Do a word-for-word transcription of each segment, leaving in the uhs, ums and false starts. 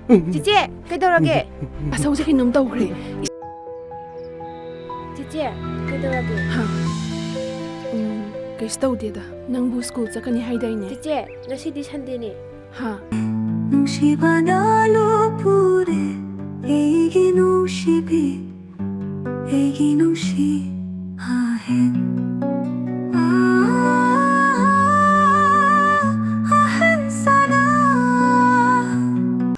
ꯆꯤꯆꯦ, ꯀꯩꯗꯧꯔꯒꯦ? ꯑꯁꯧꯁꯦ ꯀꯩꯅꯣꯝ ꯇꯧꯈ꯭ꯔꯦ꯫ ꯆꯤꯆꯦ, ꯀꯩꯗꯧꯔꯒꯦ? ꯍꯥ? ꯎꯝ, ꯀꯩꯁꯨ ꯇꯧꯗꯦꯗ꯫ ꯅꯪꯕꯨ ꯁ꯭ꯀꯨꯜ ꯆꯠꯀꯅꯤ ꯍꯥꯏꯗꯥꯏꯅꯦ? ꯆꯤꯆꯦ, ꯉꯁꯤꯗꯤ ꯁꯟꯗꯦꯅꯦ꯫ ꯍꯥ? ꯅꯨꯡꯁꯤꯕꯅ ꯂꯨꯞꯄꯨꯔꯦ ꯑꯩꯒꯤ ꯅꯨꯡꯁꯤꯕꯤ, ꯑꯩꯒꯤ ꯅꯨꯡꯁꯤ ꯑꯍꯦꯟ, ꯑꯍꯦꯟ ꯁꯅꯥ꯫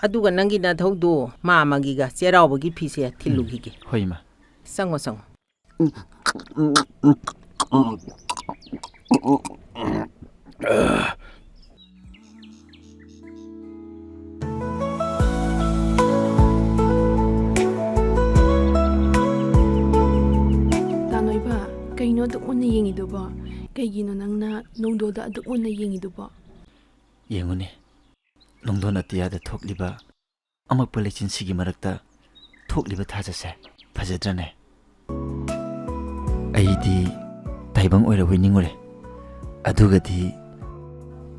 ꯑꯗꯨꯒ ꯅꯪꯒꯤ ꯅꯊꯧꯗꯣ ꯃꯥꯝꯃꯒꯤꯒ ꯆꯩꯔꯥꯎꯕꯒꯤ ꯐꯤꯁꯦ ꯊꯤꯜꯂꯨꯈꯤꯒꯦ꯫ ꯍꯣꯏ, ꯏꯃꯥ꯫ ꯆꯪꯉꯣ, ꯆꯪꯉꯣ꯫ ꯇꯥꯅꯣꯏꯕ, ꯀꯩꯅꯣ ꯑꯗꯨꯛ ꯃꯨꯟꯅ ꯌꯦꯡꯉꯤꯗꯨꯕꯣ? ꯀꯩꯒꯤꯅꯣ ꯅꯪꯅ ꯅꯣꯡꯗꯣꯜꯗ ꯑꯗꯨꯛ ꯃꯨꯟꯅ ꯌꯦꯡꯉꯤꯗꯨꯕꯣ? ꯌꯦꯡꯉꯨꯅꯦ, ꯅꯣꯡꯗꯣꯟ ꯑꯇꯤꯌꯥꯗ ꯊꯣꯛꯂꯤꯕ ꯑꯃꯛꯄ ꯂꯩꯆꯤꯟꯁꯤꯒꯤ ꯃꯔꯛꯇ ꯊꯣꯛꯂꯤꯕ ꯊꯥꯖꯁꯦ ꯐꯖꯗ꯭ꯔꯅꯦ? ꯑꯩꯗꯤ ꯇꯥꯏꯕꯪ ꯑꯣꯏꯔꯕꯣꯏ ꯅꯤꯡꯉꯨꯔꯦ, ꯑꯗꯨꯒꯗꯤ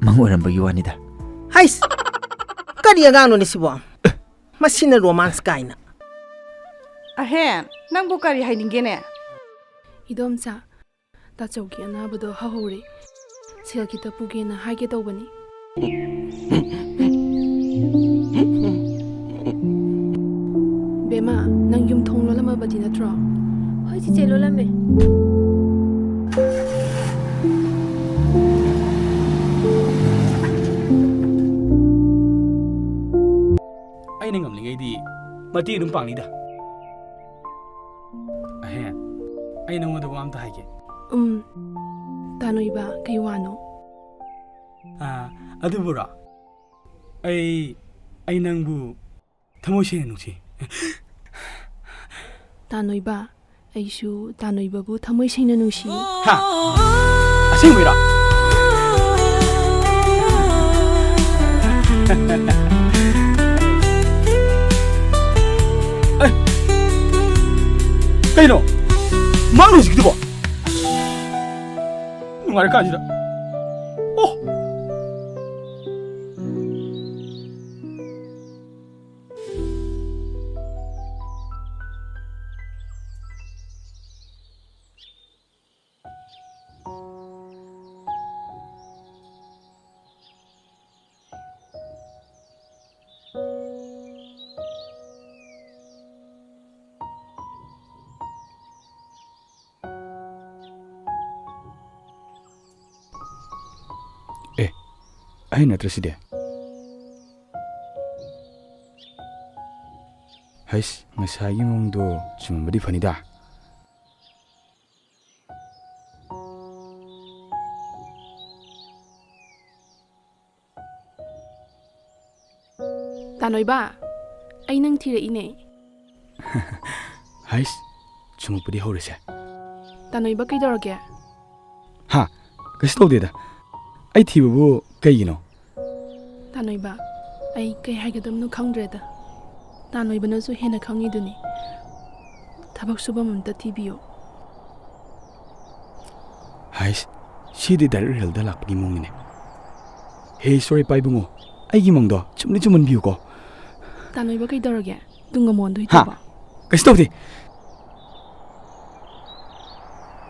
ꯃꯪ ꯑꯣꯏꯔꯝꯕꯒꯤ ꯋꯥꯅꯤꯗ꯫ ꯍꯩꯁ! ꯀꯔꯤ ꯑꯉꯥꯡꯅꯣꯅꯦ ꯁꯤꯕꯣ? ꯃꯁꯤꯅ ꯔꯣꯃꯥꯟꯁ ꯀꯥꯏꯅ꯫ ꯑꯍꯦꯟ, ꯅꯪꯕꯨ ꯀꯔꯤ ꯍꯥꯏꯅꯤꯡꯒꯦꯅꯦ? ꯏꯗꯣꯝꯆꯥ, ꯇꯥꯆꯧꯒꯤ ꯑꯅꯥꯕꯗꯣ ꯍꯧꯍꯧꯔꯦ꯫ ꯁꯦꯜ ꯈꯤꯇ ꯄꯨꯒꯦꯅ ꯍꯥꯏꯒꯦ ꯇꯧꯕꯅꯤ꯫ ꯕꯦꯃꯥ, ꯅꯪ ꯌꯨꯝ ꯊꯣꯡ ꯂꯣꯜꯂꯝꯃꯕꯗꯤ ꯅꯠꯇ꯭ꯔꯣ? ꯍꯣꯏ ꯆꯤꯆꯦ, ꯂꯣꯜꯂꯝꯃꯦ꯫ ꯑꯩꯅ ꯉꯝꯂꯤꯉꯩꯗꯤ ꯃꯇꯦꯡ ꯑꯗꯨꯝ ꯄꯥꯡꯅꯤꯗ꯫ ꯑꯍꯦ, ꯑꯩ ꯅꯉꯣꯟꯗ ꯋꯥ ꯑꯝꯇ ꯍꯥꯏꯒꯦ꯫ ꯎꯝ, ꯇꯥꯅꯣꯏꯕ, ꯀꯩ ꯋꯥꯅꯣ? ꯑꯥ, ꯑꯗꯨꯕꯨꯔꯣ? ꯑꯩ, ꯑꯩ ꯅꯪꯕꯨ ꯊꯃꯣꯏ ꯁꯦꯡꯅ ꯅꯨꯡꯁꯤ꯫ ꯇꯥꯅꯣꯏꯕ, ꯑꯩꯁꯨ ꯇꯥꯅꯣꯏꯕꯕꯨ ꯊꯃꯣꯏ ꯁꯦꯡꯅ ꯅꯨꯡꯁꯤ꯫ ꯍꯥ? ꯑꯁꯦꯡꯕꯩꯔꯣ? ꯑꯦ, ꯀꯩꯅꯣ? ꯃꯥꯡꯂꯣꯏꯁꯤꯒꯤꯗꯨꯕꯣ? ꯅꯨꯡꯉꯥꯏꯔꯀꯥꯟꯁꯤꯗ꯫ ꯑꯣ! ꯑꯦ, ꯑꯩ ꯅꯠꯇ꯭ꯔ ꯁꯤꯗꯤ? ꯍꯩꯁ, ꯉꯁꯥꯏꯒꯤ ꯃꯑꯣꯡꯗꯣ ꯆꯨꯝꯃꯝꯕꯗꯤ ꯐꯅꯤꯗ꯫ ꯇꯥꯅꯣꯏꯕ, ꯑꯩ ꯅꯪ ꯊꯤꯔꯛꯏꯅꯦ꯫ ꯍꯩꯁ, ꯆꯨꯝꯃꯛꯄꯗꯤ ꯍꯧꯔꯦꯁꯦ꯫ ꯇꯥꯅꯣꯏꯕ, ꯀꯩꯗꯧꯔꯒꯦ? ꯍꯥ? ꯀꯩꯁꯨ ꯇꯧꯗꯦꯗ꯫ ꯑꯩ ꯊꯤꯕꯕꯨ ꯀꯩꯒꯤꯅꯣ? ꯇꯥꯅꯣꯏꯕ, ꯑꯩ ꯀꯩ ꯍꯥꯏꯒꯗꯕꯅꯣ ꯈꯪꯗ꯭ꯔꯦꯗ꯫ ꯇꯥꯅꯣꯏꯕꯅꯁꯨ ꯍꯦꯟꯅ ꯈꯪꯉꯤꯗꯨꯅꯤ꯫ ꯊꯕꯛ ꯁꯨꯐꯝ ꯑꯝꯇ ꯊꯤꯕꯤꯌꯨ꯫ ꯍꯥꯏꯁ, ꯁꯤꯗꯤ ꯗꯥꯏꯔꯦꯛ ꯔꯦꯜꯗ ꯂꯥꯛꯄꯒꯤ ꯃꯑꯣꯡꯅꯤꯅꯦ꯫ ꯍꯦ, ꯁꯣꯔꯤ ꯄꯥꯏꯕꯨꯡꯉꯣ, ꯑꯩꯒꯤ ꯃꯪꯗꯣ ꯆꯨꯝꯗꯤ ꯆꯨꯝꯍꯟꯕꯤꯌꯨꯀꯣ꯫ ꯇꯥꯅꯣꯏꯕ, ꯀꯩꯗꯧꯔꯒꯦ? ꯇꯨꯡ ꯑꯃꯣꯟꯗꯣ ꯍꯥ? ꯍꯤꯠꯇꯕ? ꯀꯩꯁꯨ ꯇꯧꯗꯦ꯫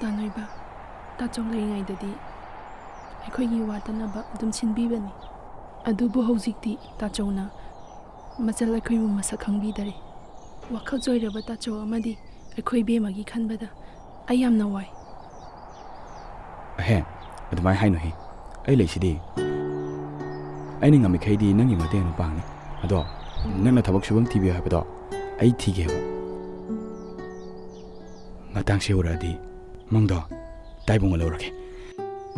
ꯇꯥꯅꯣꯏꯕ, ꯇꯥꯆꯧ ꯂꯩꯔꯤꯉꯩꯗꯗꯤ ꯑꯩꯈꯣꯏꯒꯤ ꯋꯥꯇꯅꯕ ꯑꯗꯨꯝ ꯁꯤꯟꯕꯤꯕꯅꯤ꯫ ꯑꯗꯨꯕꯨ ꯍꯧꯖꯤꯛꯇꯤ ꯇꯥꯆꯧꯅ ꯃꯆꯜ ꯑꯩꯈꯣꯏꯕꯨ ꯃꯁꯛ ꯈꯪꯕꯤꯗꯔꯦ꯫ ꯋꯥꯈꯜ ꯆꯣꯏꯔꯕ ꯇꯥꯆꯧ ꯑꯃꯗꯤ ꯑꯩꯈꯣꯏ ꯏꯕꯦꯝꯃꯒꯤ ꯈꯟꯕꯗ ꯑꯩ ꯌꯥꯝꯅ ꯋꯥꯏ꯫ ꯑꯍꯦ, ꯑꯗꯨꯃꯥꯏꯅ ꯍꯥꯏꯅꯨꯍꯦ꯫ ꯑꯩ ꯂꯩꯁꯤꯗꯤ꯫ ꯑꯩꯅ ꯉꯝꯃꯤꯈꯩꯗꯤ ꯅꯪꯒꯤ ꯃꯇꯦꯡ ꯑꯗꯨꯝ ꯄꯥꯡꯅꯤ꯫ ꯑꯗꯣ ꯅꯪꯅ ꯊꯕꯛ ꯁꯨꯐꯝ ꯊꯤꯕꯤꯌꯨ ꯍꯥꯏꯕꯗꯣ ꯑꯩ ꯊꯤꯒꯦꯕ꯫ ꯃꯇꯥꯡꯁꯦ ꯌꯧꯔꯛꯑꯗꯤ ꯃꯪꯗꯣ ꯇꯥꯏꯕꯨꯡꯉ ꯂꯧꯔꯒꯦ꯫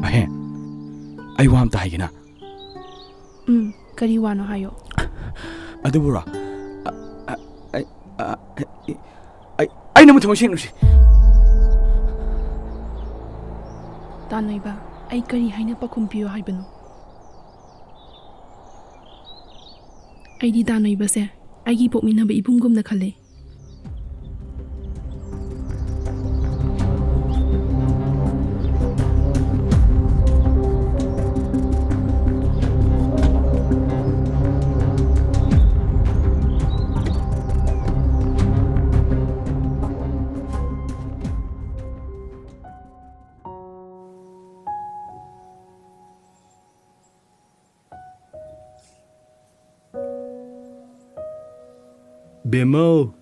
ꯑꯍꯦ, ꯑꯩ ꯋꯥ ꯑꯝꯇ ꯍꯥꯏꯒꯦꯅ꯫ ꯎꯝ, ꯀꯔꯤ ꯋꯥꯅꯣ ꯍꯥꯏꯌꯣ꯫ ꯑꯗꯨꯕꯨꯔꯣ? ꯑ, ꯑ, ꯑꯩ, ꯑ, ꯑꯩ, ꯑꯩ, ꯑꯩ ꯅꯪꯕꯨ ꯊꯃꯣꯏ ꯁꯦꯡꯅ ꯅꯨꯡꯁꯤ꯫ ꯇꯥꯅꯣꯏꯕ, ꯑꯩ ꯀꯔꯤ ꯍꯥꯏꯅ ꯄꯥꯎꯈꯨꯝ ꯄꯤꯌꯣ ꯍꯥꯏꯕꯅꯣ? ꯑꯩꯗꯤ ꯇꯥꯅꯣꯏꯕꯁꯦ ꯑꯩꯒꯤ ꯄꯣꯛꯃꯤꯟꯅꯕ ꯏꯕꯨꯡꯒꯨꯝꯅ ꯈꯜꯂꯤ꯫ ꯕꯦꯝꯃꯧ꯫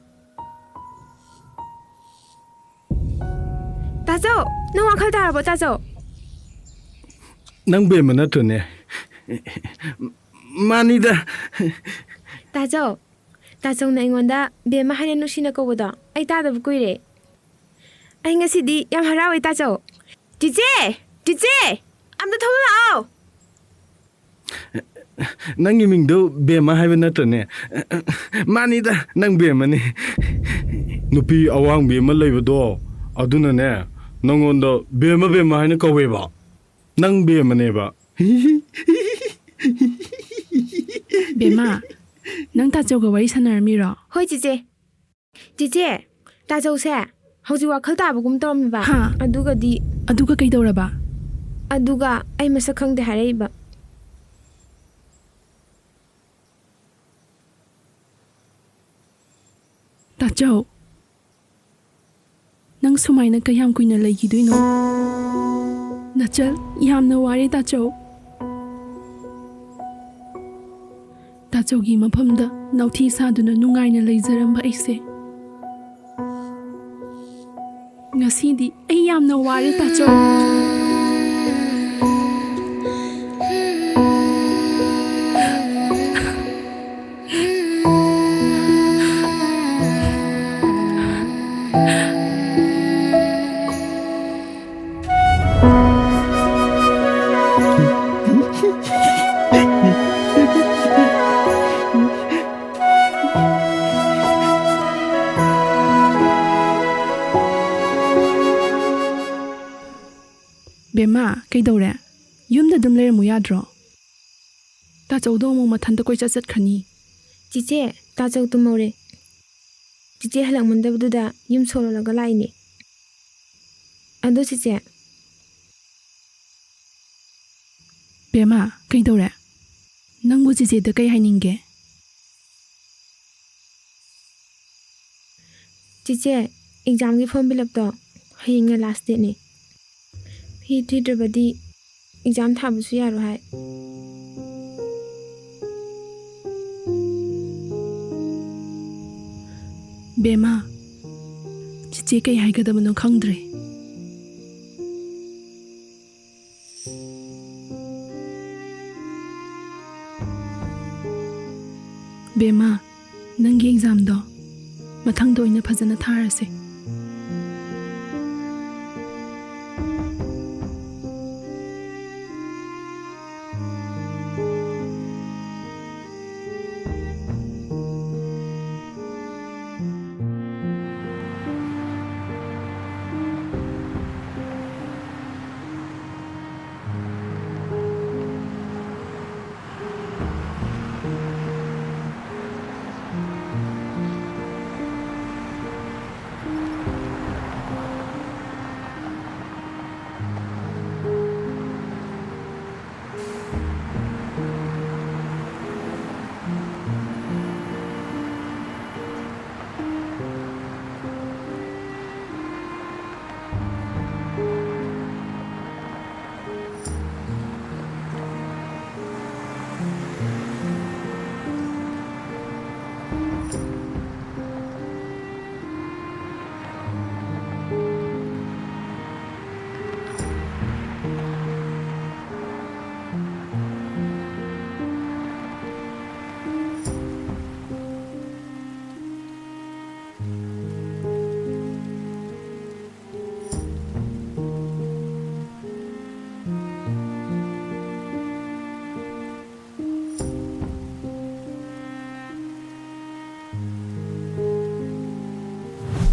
ꯇꯥꯆꯧ, ꯅꯪ ꯋꯥꯈꯜ ꯇꯥꯔꯕꯣ, ꯇꯥꯆꯧ? ꯅꯪ ꯕꯦꯝꯃ ꯅꯠꯇ꯭ꯔꯅꯦ? ꯃꯥꯅꯤꯗ꯫ ꯇꯥꯆꯧ, ꯇꯥꯆꯧꯅ ꯑꯩꯉꯣꯟꯗ ꯕꯦꯝꯃ ꯍꯥꯏꯅ ꯅꯨꯡꯁꯤꯅ ꯀꯧꯕꯗꯣ ꯑꯩ ꯇꯥꯗꯕ ꯀꯨꯏꯔꯦ꯫ ꯑꯩ ꯉꯁꯤꯗꯤ ꯌꯥꯝ ꯍꯔꯥꯎꯋꯦ, ꯇꯥꯆꯧ꯫ ꯆꯤꯆꯦ! ꯆꯤꯆꯦ! ꯑꯝꯇ ꯊꯣꯛꯂꯛꯑꯣ! ꯅꯪꯒꯤ ꯃꯤꯡꯗꯣ ꯕꯦꯝꯃ ꯍꯥꯏꯕ ꯅꯠꯇ꯭ꯔꯅꯦ? ꯃꯥꯅꯤꯗ, ꯅꯪ ꯕꯦꯝꯃꯅꯤ꯫ ꯅꯨꯄꯤ ꯑꯋꯥꯡꯕꯤ ꯑꯃ ꯂꯩꯕꯗꯣ, ꯑꯗꯨꯅꯅꯦ, ꯅꯪꯉꯣꯟꯗ ꯕꯦꯝꯃ, ꯕꯦꯝꯃ ꯍꯥꯏꯅ ꯀꯧꯋꯦꯕ꯫ ꯅꯪ ꯕꯦꯝꯃꯅꯦꯕ꯫ ꯕꯦꯝꯃ, ꯅꯪ ꯇꯥꯆꯧꯒ ꯋꯥꯔꯤ ꯁꯥꯟꯅꯔꯝꯃꯤꯔꯣ? ꯍꯣꯏ, ꯆꯤꯆꯦ꯫ ꯆꯤꯆꯦ, ꯇꯥꯆꯧꯁꯦ ꯍꯧꯖꯤꯛ ꯋꯥꯈꯜ ꯇꯥꯕꯒꯨꯝ ꯇꯧꯔꯝꯃꯦꯕ꯫ ꯍꯥ? ꯑꯗꯨꯒꯗꯤ ꯑꯗꯨꯒ ꯀꯩꯗꯧꯔꯕ? ꯑꯗꯨꯒ ꯑꯩ ꯃꯁꯛ ꯈꯪꯗꯦ ꯍꯥꯏꯔꯛꯏꯕ꯫ ꯇꯥꯆꯧ, ꯅꯪ ꯁꯨꯃꯥꯏꯅ ꯀꯌꯥꯝ ꯀꯨꯏꯅ ꯂꯩꯈꯤꯗꯣꯏꯅꯣ? ꯅꯆꯜ, ꯌꯥꯝꯅ ꯋꯥꯔꯦ, ꯇꯥꯆꯧ꯫ ꯇꯥꯆꯧꯒꯤ ꯃꯐꯝꯗ ꯅꯥꯎꯊꯤ ꯁꯥꯗꯨꯅ ꯅꯨꯡꯉꯥꯏꯅ ꯂꯩꯖꯔꯝꯕ ꯑꯩꯁꯦ꯫ ꯉꯁꯤꯗꯤ ꯑꯩ ꯌꯥꯝꯅ ꯋꯥꯔꯦ, ꯇꯥꯆꯧ꯫ ꯕꯦꯝꯃ, ꯀꯩꯗꯧꯔꯦ? ꯌꯨꯝꯗ ꯑꯗꯨꯝ ꯂꯩꯔꯝꯃꯨ ꯌꯥꯗ꯭ꯔꯣ? ꯇꯥꯆꯧꯗꯣ ꯑꯃꯨꯛ ꯃꯊꯟꯇ ꯀꯣꯏꯆꯠ ꯆꯠꯈ꯭ꯔꯅꯤ꯫ ꯆꯤꯆꯦ, ꯇꯥꯆꯧ ꯇꯨꯝꯍꯧꯔꯦ꯫ ꯆꯤꯆꯦ ꯍꯜꯂꯛꯃꯟꯗꯕꯗꯨꯗ ꯌꯨꯝ ꯁꯣ ꯂꯣꯜꯂꯒ ꯂꯥꯛꯏꯅꯦ꯫ ꯑꯗꯣ ꯆꯤꯆꯦ꯫ ꯕꯦꯝꯃ, ꯀꯩꯗꯧꯔꯦ? ꯅꯪꯕꯨ ꯆꯤꯆꯦꯗ ꯀꯩ ꯍꯥꯏꯅꯤꯡꯒꯦ? ꯆꯤꯆꯦ, ꯑꯦꯛꯖꯥꯝꯒꯤ ꯐꯣꯔꯝ ꯐꯤꯜ ꯑꯞꯇꯣ ꯍꯌꯦꯡꯅ ꯂꯥꯁ ꯗꯦꯠꯅꯦ꯫ ꯐꯤ ꯊꯤꯗ꯭ꯔꯕꯗꯤ ꯑꯦꯛꯖꯥꯝ ꯊꯥꯕꯁꯨ ꯌꯥꯔꯣꯏ ꯍꯥꯏ꯫ ꯕꯦꯝꯃ, ꯆꯤꯆꯦ ꯀꯩ ꯍꯥꯏꯒꯗꯕꯅꯣ ꯈꯪꯗ꯭ꯔꯦ꯫ ꯕꯦꯝꯃ, ꯅꯪꯒꯤ ꯑꯦꯛꯖꯥꯝꯗꯣ ꯃꯊꯪꯗ ꯑꯣꯏꯅ ꯐꯖꯅ ꯊꯥꯔꯁꯦ꯫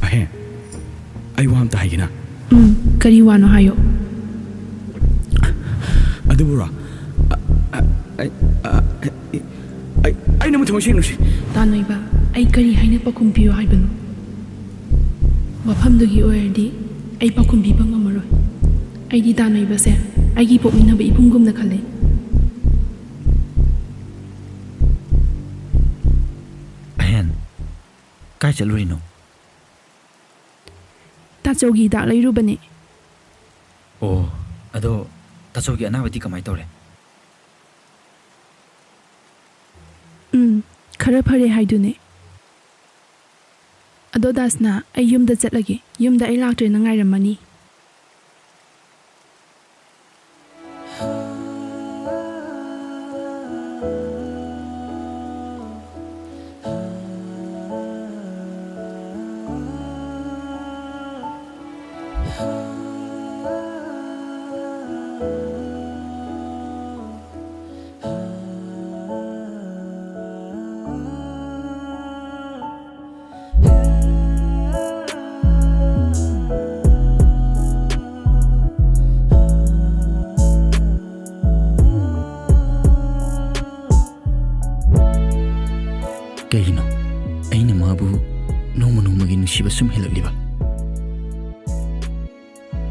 ꯑꯍꯦ, ꯑꯩ ꯋꯥ ꯑꯝꯇ ꯍꯥꯏꯒꯦꯅ꯫ ꯎꯝ, ꯀꯔꯤ ꯋꯥꯅꯣ ꯍꯥꯏꯌꯣ꯫ ꯑꯗꯨꯕꯨꯔꯣ, ꯑ, ꯑ, ꯑꯩ, ꯑ, ꯑꯩ, ꯑꯩ, ꯑꯩ ꯅꯪꯕꯨ ꯊꯃꯣꯏ ꯁꯦꯡꯅ ꯅꯨꯡꯁꯤ꯫ ꯇꯥꯅꯣꯏꯕ, ꯑꯩ ꯀꯔꯤ ꯍꯥꯏꯅ ꯄꯥꯎꯈꯨꯝ ꯄꯤꯌꯨ ꯍꯥꯏꯕꯅꯣ? ꯋꯥꯐꯝꯗꯨꯒꯤ ꯑꯣꯏꯔꯗꯤ ꯑꯩ ꯄꯥꯎꯈꯨꯝ ꯄꯤꯕ ꯉꯝꯃꯔꯣꯏ꯫ ꯑꯩꯗꯤ ꯇꯥꯅꯣꯏꯕꯁꯦ ꯑꯩꯒꯤ ꯄꯣꯛꯃꯤꯟꯅꯕ ꯏꯕꯨꯡꯒꯨꯝꯅ ꯈꯜꯂꯦ꯫ ꯑꯍꯦꯟ, ꯀꯥꯏ ꯆꯠꯂꯨꯔꯤꯅꯣ? ꯇꯥꯆꯧꯒꯤ ꯍꯤꯗꯥꯛ ꯂꯩꯔꯨꯕꯅꯦ꯫ ꯑꯣ, ꯑꯗꯣ ꯇꯥꯆꯧꯒꯤ ꯑꯅꯥꯕꯗꯤ ꯀꯃꯥꯏ ꯇꯧꯔꯦ? ꯎꯝ, ꯈꯔ ꯐꯔꯦ ꯍꯥꯏꯗꯨꯅꯦ꯫ ꯑꯗꯣ ꯗꯥꯁꯅꯥ, ꯑꯩ ꯌꯨꯝꯗ ꯆꯠꯂꯒꯦ꯫ ꯌꯨꯝꯗ ꯑꯩ ꯂꯥꯛꯇ꯭ꯔꯦ, ꯅꯪ ꯉꯥꯏꯔꯝꯃꯅꯤ꯫ ꯀꯩꯒꯤꯅꯣ ꯑꯩꯅ ꯃꯥꯕꯨ ꯅꯣꯡꯃ ꯅꯣꯡꯃꯒꯤ ꯅꯨꯡꯁꯤꯕ ꯁꯨꯝ ꯍꯦꯜꯂꯛꯂꯤꯕ?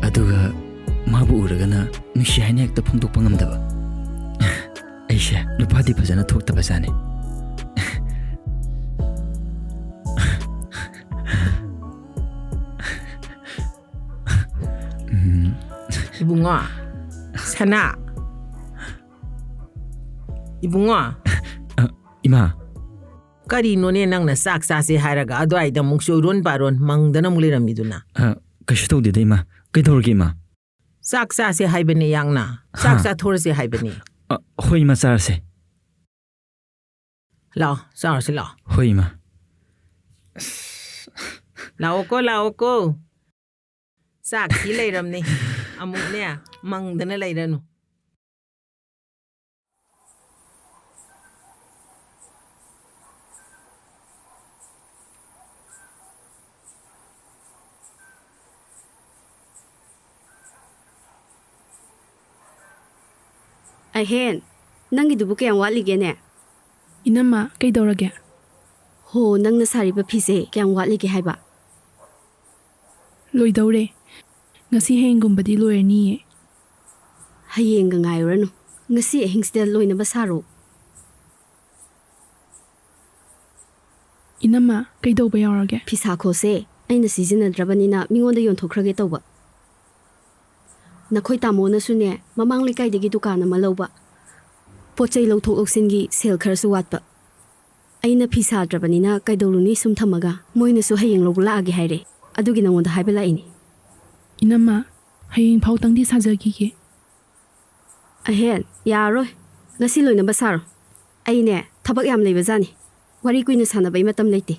ꯑꯗꯨꯒ ꯃꯥꯕꯨ ꯎꯔꯒꯅ ꯅꯨꯡꯁꯤ ꯍꯥꯏꯅ ꯍꯦꯛꯇ ꯐꯣꯡꯗꯣꯛꯄ ꯉꯝꯗꯕ꯫ ꯑꯩꯁꯦ ꯅꯨꯄꯥꯗꯤ ꯐꯖꯅ ꯊꯣꯛꯇꯕꯖꯥꯠꯅꯤ꯫ ꯎꯝ꯫ ꯏꯕꯨꯡꯉꯣ, ꯁꯅꯥ꯫ ꯏꯕꯨꯡꯉꯣ꯫ ꯑ, ꯏꯃꯥ꯫ ꯀꯔꯤꯅꯣꯅꯦ ꯅꯪꯅ ꯆꯥꯛ ꯆꯥꯁꯦ ꯍꯥꯏꯔꯒ ꯑꯗꯨꯋꯥꯏꯗ ꯑꯃꯨꯛ ꯆꯣꯏꯔꯣꯟ ꯄꯥꯔꯣꯟ ꯃꯪꯗꯅ ꯑꯃꯨꯛ ꯂꯩꯔꯝꯃꯤꯗꯨꯅ? ꯑ, ꯀꯩꯁꯨ ꯇꯧꯗꯦꯗ, ꯏꯃꯥ꯫ ꯀꯩꯗꯧꯔꯒꯦ, ꯏꯃꯥ? ꯆꯥꯛ ꯆꯥꯁꯦ ꯍꯥꯏꯕꯅꯦ, ꯌꯥꯡꯅ꯫ ꯆꯥꯛ ꯍꯥ? ꯆꯥꯊꯣꯔꯁꯦ ꯍꯥꯏꯕꯅꯦ꯫ ꯑ, ꯍꯣꯏ, ꯏꯃꯥ, ꯆꯥꯔꯁꯦ꯫ ꯂꯥꯛꯑꯣ, ꯆꯥꯔꯁꯤ ꯂꯥꯛꯑꯣ꯫ ꯍꯣꯏ, ꯏꯃꯥ꯫ ꯂꯥꯛꯑꯣꯀꯣ, ꯂꯥꯛꯑꯣꯀꯣ꯫ ꯆꯥꯛ ꯊꯤ ꯂꯩꯔꯝꯅꯤ꯫ ꯑꯃꯨꯛꯅꯦ, ꯃꯪꯗꯅ ꯂꯩꯔꯅꯨ꯫ ꯑꯍꯦꯟ, ꯅꯪꯒꯤꯗꯨꯕꯨ ꯀꯌꯥꯝ ꯋꯥꯠꯂꯤꯒꯦꯅꯦ? ꯏꯅꯝꯃ, ꯀꯩꯗꯧꯔꯒꯦ? ꯍꯣ, ꯅꯪꯅ ꯁꯥꯔꯤꯕ ꯐꯤꯁꯦ ꯀꯌꯥꯝ ꯋꯥꯠꯂꯤꯒꯦ ꯍꯥꯏꯕ? ꯂꯣꯏꯗꯧꯔꯦ꯫ ꯉꯁꯤ ꯍꯌꯦꯡꯒꯨꯝꯕꯗꯤ ꯂꯣꯏꯔꯅꯤꯌꯦ꯫ ꯍꯌꯦꯡꯒ ꯉꯥꯏꯔꯨꯔꯅꯨ꯫ ꯉꯁꯤ ꯑꯍꯤꯡꯁꯤꯗ ꯂꯣꯏꯅꯕ ꯁꯥꯔꯣ꯫ ꯏꯅꯝꯃ, ꯀꯩꯗꯧꯕ ꯌꯥꯎꯔꯒꯦ? ꯐꯤꯁꯥꯈꯣꯁꯦ ꯑꯩꯅ ꯁꯤꯖꯤꯟꯅꯗ꯭ꯔꯕꯅꯤꯅ ꯃꯤꯉꯣꯟꯗ ꯌꯣꯟꯊꯣꯛꯈ꯭ꯔꯒꯦ ꯇꯧꯕ꯫ ꯅꯈꯣꯏ ꯇꯥꯃꯣꯅꯁꯨꯅꯦ, ꯃꯃꯥꯡ ꯂꯩꯀꯥꯏꯗꯒꯤ ꯗꯨꯀꯥꯟ ꯑꯃ ꯂꯧꯕ꯫ ꯄꯣꯠ ꯆꯩ ꯂꯧꯊꯣꯛ ꯂꯧꯁꯤꯟꯒꯤ ꯁꯦꯜ ꯈꯔꯁꯨ ꯋꯥꯠꯄ꯫ ꯑꯩꯅ ꯐꯤ ꯁꯥꯗ꯭ꯔꯕꯅꯤꯅ ꯀꯩꯗꯧꯔꯨꯅꯤ ꯁꯨꯝ ꯊꯝꯃꯒ? ꯃꯣꯏꯅꯁꯨ ꯍꯌꯦꯡ ꯂꯧꯕ ꯂꯥꯛꯑꯒꯦ ꯍꯥꯏꯔꯦ꯫ ꯑꯗꯨꯒꯤ ꯅꯉꯣꯟꯗ ꯍꯥꯏꯕ ꯂꯥꯛꯏꯅꯤ꯫ ꯏꯅꯝꯃ, ꯍꯌꯦꯡ ꯐꯥꯎꯇꯪꯗꯤ ꯁꯥꯖꯈꯤꯒꯦ꯫ ꯑꯍꯦꯟ, ꯌꯥꯔꯣꯏ꯫ ꯉꯁꯤ ꯂꯣꯏꯅꯕ ꯁꯥꯔꯣ꯫ ꯑꯩꯅꯦ, ꯊꯕꯛ ꯌꯥꯝ ꯂꯩꯕꯖꯥꯠꯅꯤ꯫ ꯋꯥꯔꯤ ꯀꯨꯏꯅ ꯁꯥꯟꯅꯕꯩ ꯃꯇꯝ ꯂꯩꯇꯦ꯫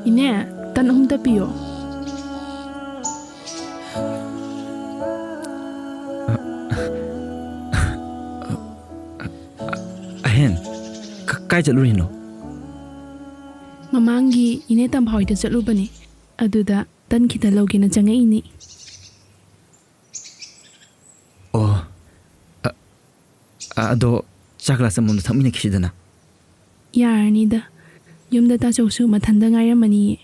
ꯏꯅꯦ, ꯇꯟ ꯑꯍꯨꯝꯇ ꯄꯤꯌꯣ꯫ ꯑꯍꯦꯟ, ꯀ-, ꯀꯥꯏ ꯆꯠꯂꯨꯔꯤꯅꯣ? ꯃꯃꯥꯡꯒꯤ ꯏꯅꯦ ꯇꯝꯐꯥ ꯍꯣꯏꯗ ꯆꯠꯂꯨꯕꯅꯤ꯫ ꯑꯗꯨꯗ ꯇꯟ ꯈꯤꯇ ꯂꯧꯒꯦꯅ ꯆꯪꯉꯛꯏꯅꯤ꯫ ꯑꯣ, ꯑ, ꯑ, ꯑꯗꯣ ꯆꯥ ꯒ꯭ꯂꯥꯁ ꯑꯃꯃꯝꯗ ꯊꯛꯃꯤꯟꯅꯈꯤꯁꯤꯗꯅ꯫ ꯌꯥꯔꯅꯤꯗ, ꯌꯨꯝꯗ ꯇꯥꯆꯧꯁꯨ ꯃꯊꯟꯇ ꯉꯥꯏꯔꯝꯃꯅꯤꯌꯦ꯫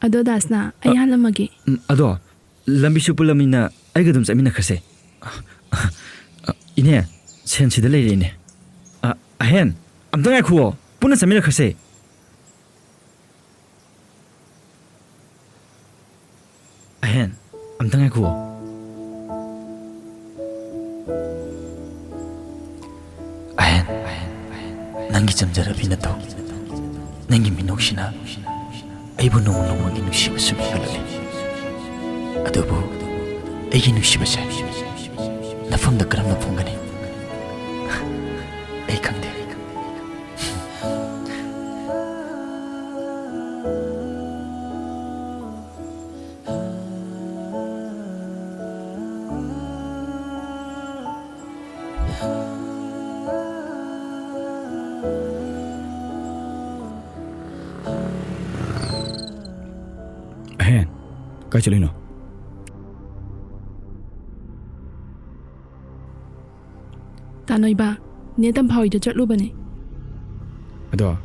ꯑꯗꯣ ꯗꯥꯁꯅꯥ, ꯑꯩ ꯑ, ꯍꯜꯂꯝꯃꯒꯦ꯫ ꯎꯝ, ꯑꯗꯣ ꯂꯝꯕꯤꯁꯨ ꯄꯨꯜꯂꯝꯅꯤꯅ ꯑꯩꯒ ꯑꯗꯨꯝ ꯆꯠꯃꯤꯟꯅꯈ꯭ꯔꯁꯦ꯫ ꯑ, ꯑ, ꯏꯅꯦ, ꯁꯦꯟ ꯁꯤꯗ ꯂꯩꯔꯦ, ꯏꯅꯦ꯫ ꯑ, ꯑꯍꯦꯟ, ꯑꯝꯇ ꯉꯥꯏꯈꯨꯑꯣ, ꯄꯨꯟꯅ ꯆꯠꯃꯤꯟꯅꯈ꯭ꯔꯁꯦ꯫ ꯑꯝꯇ ꯉꯥꯏꯈꯨꯑꯣ꯫ ꯑꯍꯦꯟ, ꯅꯪꯒꯤ ꯆꯝꯖꯔꯕꯤ ꯅꯇꯧ, ꯅꯪꯒꯤ ꯃꯤꯅꯣꯛꯁꯤꯅ ꯑꯩꯕꯨ ꯅꯣꯡꯃ ꯅꯣꯡꯃꯒꯤ ꯅꯨꯡꯁꯤꯕ ꯁꯨꯝ ꯍꯦꯟꯒꯠꯂꯛꯂꯤ꯫ ꯑꯗꯨꯕꯨ ꯑꯩꯒꯤ ꯅꯨꯡꯁꯤꯕꯁꯦ ꯅꯐꯝꯗ ꯀꯔꯝꯅ ꯐꯣꯡꯒꯅꯤ? ꯑꯩ ꯈꯪꯗꯦ꯫ ꯑꯍꯦꯟ, ꯀꯥꯏ ꯆꯠꯂꯨꯏꯅꯣ? ꯇꯥꯅꯣꯏꯕ, ꯅꯦ ꯇꯝꯐꯥ ꯍꯣꯏꯗ ꯆꯠꯂꯨꯕꯅꯦ꯫ ꯑꯗꯣ,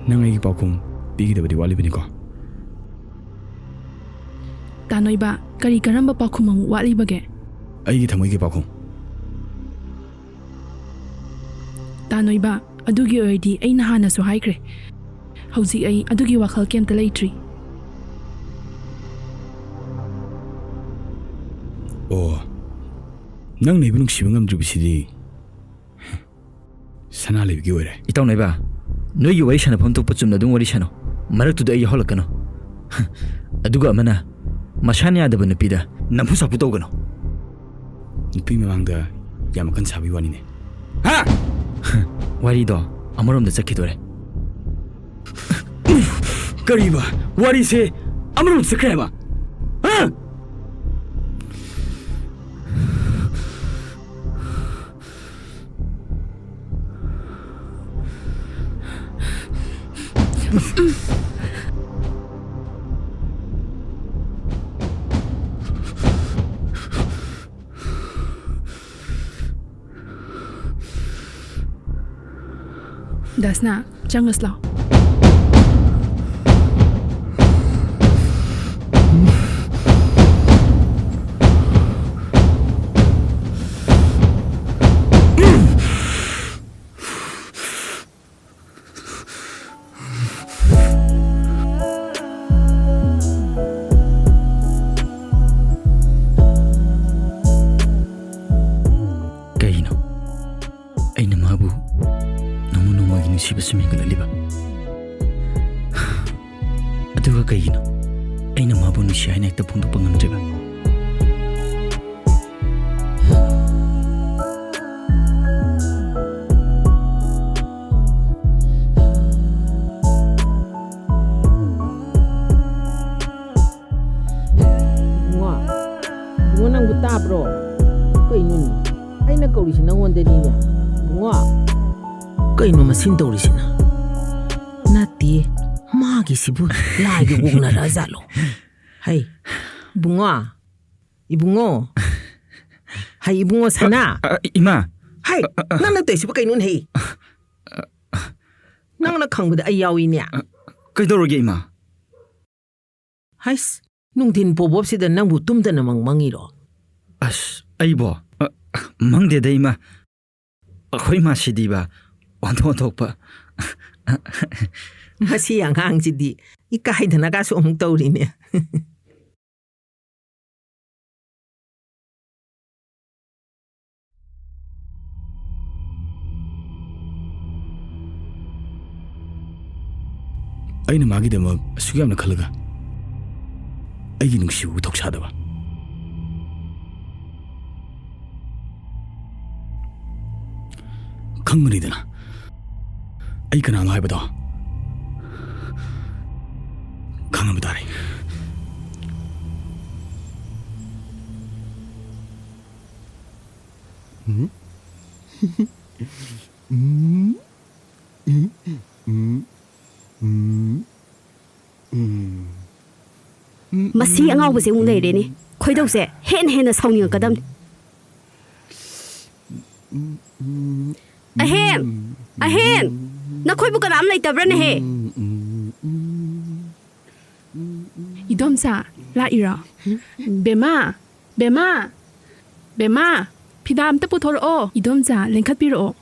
ꯅꯪ ꯑꯩꯒꯤ ꯄꯥꯎꯈꯨꯝ ꯄꯤꯒꯗꯕꯗꯤ ꯋꯥꯠꯂꯤꯕꯅꯤꯀꯣ? ꯇꯥꯅꯣꯏꯕ, ꯀꯔꯤ ꯀꯔꯝꯕ ꯄꯥꯎꯈꯨꯝ ꯑꯃꯨꯛ ꯋꯥꯠꯂꯤꯕꯒꯦ? ꯑꯩꯒꯤ ꯊꯃꯣꯏꯒꯤ ꯄꯥꯎꯈꯨꯝ꯫ ꯇꯥꯅꯣꯏꯕ, ꯑꯗꯨꯒꯤ ꯑꯣꯏꯔꯗꯤ ꯑꯩꯅ ꯍꯥꯟꯅꯁꯨ ꯍꯥꯏꯈ꯭ꯔꯦ꯫ ꯍꯧꯖꯤꯛ ꯑꯩ ꯑꯗꯨꯒꯤ ꯋꯥꯈꯜ ꯀꯩꯝꯇ ꯂꯩꯇ꯭ꯔꯤ꯫ ꯑꯣ, ꯅꯪꯅ ꯑꯩꯕꯨ ꯅꯨꯡꯁꯤꯕ ꯉꯝꯗ꯭ꯔꯤꯕꯁꯤꯗꯤ ꯁꯅꯥ ꯂꯩꯕꯒꯤ ꯑꯣꯏꯔꯦ꯫ ꯏꯇꯥꯎꯅ ꯏꯕꯥ, ꯅꯣꯏꯒꯤ ꯋꯥꯔꯤ ꯁꯥꯟꯅꯐꯝ ꯊꯣꯛꯄ ꯆꯨꯝꯅ ꯑꯗꯨꯝ ꯋꯥꯔꯤ ꯁꯥꯟꯅꯧ꯫ ꯃꯔꯛꯇꯨꯗ ꯑꯩ ꯌꯥꯎꯍꯜꯂꯛꯀꯅꯨ꯫ ꯑꯗꯨꯒ ꯑꯃꯅ, ꯃꯁꯥꯅ ꯌꯥꯗꯕ ꯅꯨꯄꯤꯗ ꯅꯝꯐꯨ ꯁꯥꯐꯨ ꯇꯧꯒꯅꯨ꯫ ꯅꯨꯄꯤ ꯃꯃꯥꯡꯗ ꯌꯥꯝ ꯑꯀꯟ ꯁꯥꯕꯒꯤ ꯋꯥꯅꯤꯅꯦ꯫ ꯍꯥ? ꯋꯥꯔꯤꯗꯣ ꯑꯃꯔꯣꯝꯗ ꯆꯠꯈꯤꯗꯣꯔꯦ꯫ ꯀꯔꯤꯕ? ꯋꯥꯔꯤꯁꯦ ꯑꯃꯔꯣꯝꯗ ꯆꯠꯈ꯭ꯔꯦ ꯍꯥꯏꯕ? ꯍꯥ? ꯗꯁꯅꯥ, ꯆꯪꯉꯁꯤ ꯂꯥꯎ꯫ ꯅꯨꯡꯁꯤꯕ ꯁꯨꯝ ꯍꯦꯟꯒꯠꯂꯛꯂꯤꯕ? ꯑꯗꯨꯒ ꯀꯩꯒꯤꯅꯣ ꯑꯩꯅ ꯃꯥꯕꯨ ꯅꯨꯡꯁꯤ ꯍꯥꯏꯅ ꯍꯦꯛꯇ ꯐꯣꯡꯗꯣꯛꯄ ꯉꯝꯗ꯭ꯔꯤꯕ? ꯏꯕꯨꯡꯉꯣ, ꯏꯕꯨꯡꯉꯣ, ꯅꯪꯕꯨ ꯇꯥꯕ꯭ꯔꯣ? ꯀꯩꯅꯣꯅꯦ? ꯑꯩꯅ ꯀꯧꯔꯤꯁꯤ ꯅꯪꯉꯣꯟꯗꯅꯤꯅꯦ, ꯏꯕꯨꯡꯉꯣ꯫ ꯀꯩꯅꯣ ꯃꯁꯤꯅ ꯇꯧꯔꯤꯁꯤꯅ? ꯅꯠꯇꯦ, ꯃꯥꯒꯤꯁꯤꯕꯨ ꯂꯥꯏꯒ ꯑꯣꯛꯅꯔ ꯖꯥꯠꯂꯣ? ꯍꯩ, ꯏꯕꯨꯡꯉꯣ, ꯏꯕꯨꯡꯉꯣ, ꯍꯩ, ꯏꯕꯨꯡꯉꯣ ꯁꯅꯥ꯫ ꯑ, ꯏꯃꯥ꯫ ꯍꯩ, ꯑ, ꯑ, ꯑ꯫ ꯅꯪꯅ ꯇꯧꯔꯤꯁꯤꯕꯨ ꯀꯩꯅꯣꯅꯦ, ꯍꯩ? ꯅꯪꯅ ꯈꯪꯕꯗ ꯑꯩ ꯌꯥꯎꯏꯅꯦ꯫ ꯑ, ꯀꯩꯗꯧꯔꯒꯦ, ꯏꯃꯥ? ꯍꯩꯁ, ꯅꯨꯡꯊꯤꯟ ꯄꯣꯕꯣꯞꯁꯤꯗ ꯅꯪꯕꯨ ꯇꯨꯝꯗꯅ ꯃꯪ ꯃꯪꯉꯤꯔꯣ? ꯑꯁ, ꯑꯩꯕꯣ? ꯑ, ꯃꯪꯗꯦꯗ, ꯏꯃꯥ꯫ ꯑꯩꯈꯣꯏ ꯃꯥꯁꯤꯗꯤꯕ, ꯑꯣꯟꯊꯣꯛ ꯑꯣꯟꯊꯣꯛꯄ꯫ ꯃꯁꯤ ꯑꯉꯥꯡꯁꯤꯗꯤ ꯏꯀꯥꯏꯗꯅꯒꯁꯨ ꯑꯃꯨꯛ ꯇꯧꯔꯤꯅꯦ꯫ ꯑꯩꯅ ꯃꯥꯒꯤꯗꯃꯛ ꯑꯁꯨꯛ ꯌꯥꯝꯅ ꯈꯜꯂꯒ, ꯑꯩꯒꯤ ꯅꯨꯡꯁꯤꯕꯕꯨ ꯊꯧꯁꯥꯗꯕ꯫ ꯈꯪꯒꯅꯤꯗꯅ, ꯑꯩ ꯀꯅꯥꯅꯣ ꯍꯥꯏꯕꯗꯣ ꯈꯪꯉꯕ ꯇꯥꯔꯦ꯫ ꯎꯝ? ꯎꯝ? ꯎꯝ? ꯎꯝ? ꯎꯝ? ꯎꯝ? ꯃꯁꯤ ꯑꯉꯥꯎꯕꯁꯦ ꯑꯃꯨꯛ ꯂꯩꯔꯦꯅꯦ꯫ ꯈꯣꯏꯗꯧꯁꯦ ꯍꯦꯟꯅ ꯍꯦꯟꯅ ꯁꯥꯎꯅꯤꯡꯉꯛꯀꯗꯕꯅꯤ꯫ ꯑꯍꯦꯟ! ꯑꯍꯦꯟ! ꯅꯈꯣꯏꯕꯨ ꯀꯅꯥꯝ ꯂꯩꯇꯕ꯭ꯔꯅꯦꯍꯦ? ꯏꯗꯣꯝꯆꯥ, ꯂꯥꯛꯏꯔꯣ? ꯕꯦꯝꯃ! ꯕꯦꯝꯃ! ꯕꯦꯝꯃ! ꯐꯤꯗꯥ ꯑꯝꯇ ꯄꯨꯊꯣꯔꯛꯑꯣ꯫ ꯏꯗꯣꯝꯆꯥ, ꯂꯦꯡꯈꯠꯄꯤꯔꯛꯑꯣ꯫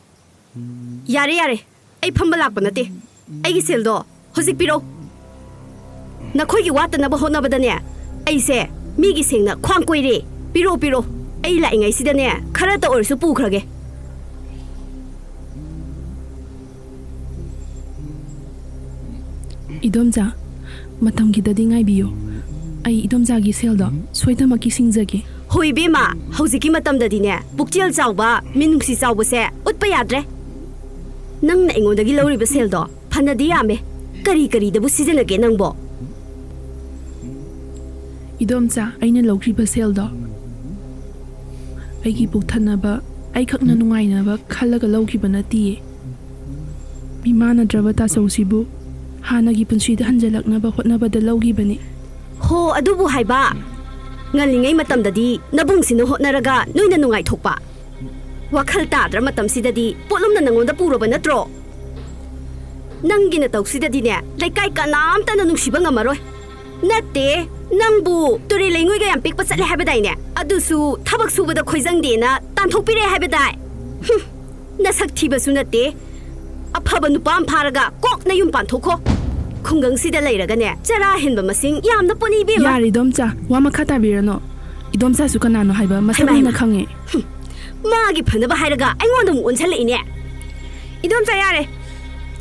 ꯌꯥꯔꯦ, ꯌꯥꯔꯦ꯫ ꯑꯩ ꯐꯝꯕ ꯂꯥꯛꯄ ꯅꯠꯇꯦ꯫ ꯑꯩꯒꯤ ꯁꯦꯜꯗꯣ ꯍꯧꯖꯤꯛ ꯄꯤꯔꯛꯎ꯫ ꯅꯈꯣꯏꯒꯤ ꯋꯥꯠꯇꯅꯕ ꯍꯣꯠꯅꯕꯗꯅꯦ, ꯑꯩꯁꯦ ꯃꯤꯒꯤ ꯁꯦꯡꯅ ꯈ꯭ꯋꯥꯡ ꯀꯣꯏꯔꯦ꯫ ꯄꯤꯔꯛꯑꯣ, ꯄꯤꯔꯛꯑꯣ꯫ ꯑꯩ ꯂꯥꯛꯏꯉꯩꯁꯤꯗꯅꯦ, ꯈꯔꯇ ꯑꯣꯏꯔꯁꯨ ꯄꯨꯈ꯭ꯔꯒꯦ꯫ ꯏꯗꯣꯝꯆꯥ, ꯃꯇꯝ ꯈꯤꯇꯗꯤ ꯉꯥꯏꯕꯤꯌꯨ꯫ ꯑꯩ ꯏꯗꯣꯝꯆꯥꯒꯤ ꯁꯦꯜꯗꯣ ꯁꯣꯏꯗꯅꯃꯛꯀꯤ ꯁꯤꯡꯖꯒꯦ꯫ ꯍꯣꯏ ꯏꯕꯦꯝꯃ, ꯍꯧꯖꯤꯛꯀꯤ ꯃꯇꯝꯗꯗꯤꯅꯦ, ꯄꯨꯛꯆꯦꯜ ꯆꯥꯎꯕ, ꯃꯤꯅꯨꯡꯁꯤ ꯆꯥꯎꯕꯁꯦ ꯎꯠꯄ ꯌꯥꯗ꯭ꯔꯦ꯫ ꯅꯪꯅ ꯑꯩꯉꯣꯟꯗꯒꯤ ꯂꯧꯔꯤꯕ ꯁꯦꯜꯗꯣ ꯐꯅꯗꯤ ꯌꯥꯝꯃꯦ꯫ ꯀꯔꯤ ꯀꯔꯤꯗꯕꯨ ꯁꯤꯖꯤꯟꯅꯒꯦ ꯅꯪꯕꯣ? ꯏꯗꯣꯝꯆꯥ, ꯑꯩꯅ ꯂꯧꯈꯤꯕ ꯁꯦꯜꯗꯣ ꯑꯩꯒꯤ ꯄꯨꯛ ꯊꯟꯅꯕ, ꯑꯩꯈꯛꯅ ꯅꯨꯡꯉꯥꯏꯅꯕ ꯈꯜꯂꯒ ꯂꯧꯈꯤꯕ ꯅꯠꯇꯤꯌꯦ꯫ ꯃꯤꯃꯥꯟꯅꯗ꯭ꯔꯕ ꯇꯥꯆꯧꯁꯤꯕꯨ ꯍꯥꯟꯅꯒꯤ ꯄꯨꯟꯁꯤꯗ ꯍꯟꯖꯤꯜꯂꯛꯅꯕ ꯍꯣꯠꯅꯕꯗ ꯂꯧꯈꯤꯕꯅꯤ꯫ ꯍꯣ, ꯑꯗꯨꯕꯨ ꯍꯥꯏꯕ, ꯉꯜꯂꯤꯉꯩ ꯃꯇꯝꯗꯗꯤ ꯅꯕꯨꯡꯁꯤꯅ ꯍꯣꯠꯅꯔꯒ ꯅꯣꯏꯅ ꯅꯨꯡꯉꯥꯏꯊꯣꯛꯄ, ꯋꯥꯈꯜ ꯇꯥꯗ꯭ꯔ ꯃꯇꯝꯁꯤꯗꯗꯤ ꯄꯣꯠꯂꯨꯝꯅ ꯅꯪꯉꯣꯟꯗ ꯄꯨꯔꯕ ꯅꯠꯇ꯭ꯔꯣ? ꯅꯪꯒꯤ ꯅꯇꯧꯁꯤꯗꯗꯤꯅꯦ, ꯂꯩꯀꯥꯏ ꯀꯅꯥꯝꯇꯅ ꯅꯨꯡꯁꯤꯕ ꯉꯝꯃꯔꯣꯏ꯫ ꯅꯠꯇꯦ, ꯅꯪꯕꯨ ꯇꯨꯔꯦꯜ ꯂꯩꯉꯣꯏꯒ ꯌꯥꯝ ꯄꯦꯛꯄ ꯆꯠꯂꯦ ꯍꯥꯏꯕꯗꯥꯏꯅꯦ? ꯑꯗꯨꯁꯨ ꯊꯕꯛ ꯁꯨꯕꯗ ꯈꯣꯏꯖꯪꯗꯦꯅ ꯇꯥꯟꯊꯣꯛꯄꯤꯔꯦ ꯍꯥꯏꯕꯗꯥꯏ? ꯍꯨꯝ, ꯅꯁꯛ ꯊꯤꯕꯁꯨ ꯅꯠꯇꯦ꯫ ꯑꯐꯕ ꯅꯨꯄꯥ ꯑꯃ ꯐꯥꯔꯒ ꯀꯣꯛ ꯅꯌꯨꯝ ꯄꯥꯟꯊꯣꯛꯈꯣ꯫ ꯈꯨꯡꯒꯪꯁꯤꯗ ꯂꯩꯔꯒꯅꯦ, ꯆꯔꯥ ꯍꯦꯟꯕ ꯃꯁꯤꯡ ꯌꯥꯝꯅ ꯄꯣꯠꯅꯤ ꯏꯕꯦꯝꯃ꯫ ꯌꯥꯔꯦ ꯏꯗꯣꯝꯆꯥ, ꯋꯥ ꯃꯈꯥ ꯇꯥꯕꯤꯔꯅꯨ꯫ ꯏꯗꯣꯝꯆꯥꯁꯨ ꯀꯅꯥꯅꯣ ꯍꯥꯏꯕ ꯃꯁꯛ ꯍꯩꯃꯥ, ꯃꯨꯟꯅ ꯍꯩꯃꯥ꯫ ꯈꯪꯉꯦ꯫ ꯍꯨꯝ, ꯃꯥꯒꯤ ꯐꯅꯕ ꯍꯥꯏꯔꯒ ꯑꯩꯉꯣꯟꯗ ꯑꯃꯨꯛ ꯑꯣꯟꯁꯜꯂꯛꯏꯅꯦ꯫ ꯏꯗꯣꯝꯆꯥ, ꯌꯥꯔꯦ꯫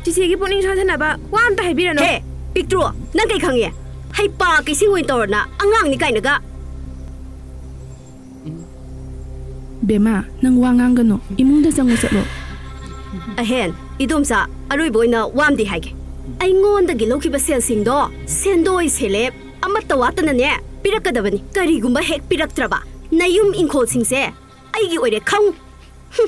ꯆꯤꯆꯦꯒꯤ ꯄꯨꯛꯅꯤꯡ ꯁꯣꯟꯊꯅꯕ ꯋꯥ ꯑꯝꯇ ꯍꯥꯏꯕꯤꯔꯅꯨ꯫ ꯍꯦ, ꯄꯤꯛꯇ꯭ꯔꯨ, ꯅꯪ ꯀꯩ ꯈꯪꯉꯦ? ꯍꯩꯄꯥ ꯀꯩꯁꯤꯡ ꯑꯣꯏꯅ ꯇꯧꯔꯅ ꯑꯉꯥꯡꯅꯤ ꯀꯥꯏꯅꯒ꯫ ꯕꯦꯝꯃ, ꯅꯪ ꯋꯥ ꯉꯥꯡꯒꯅꯨ꯫ ꯏꯃꯨꯡꯗ ꯆꯪꯉꯨ ꯆꯠꯂꯣ꯫ ꯑꯍꯦꯟ, ꯏꯗꯣꯝꯆꯥ, ꯑꯔꯣꯏꯕ ꯑꯣꯏꯅ ꯋꯥ ꯑꯝꯗꯤ ꯍꯥꯏꯒꯦ꯫ ꯑꯩꯉꯣꯟꯗꯒꯤ ꯂꯧꯈꯤꯕ ꯁꯦꯜꯁꯤꯡꯗꯣ ꯁꯦꯟꯗꯣꯏ ꯁꯦꯂꯦꯞ ꯑꯃꯠꯇ ꯋꯥꯠꯇꯅꯅꯦ ꯄꯤꯔꯛꯀꯗꯕꯅꯤ꯫ ꯀꯔꯤꯒꯨꯝꯕ ꯍꯦꯛ ꯄꯤꯔꯛꯇ꯭ꯔꯕ, ꯅꯌꯨꯝ ꯏꯪꯈꯣꯜꯁꯤꯡꯁꯦ ꯑꯩꯒꯤ ꯑꯣꯏꯔꯦ ꯈꯪꯉꯨ꯫ ꯍꯨꯝ꯫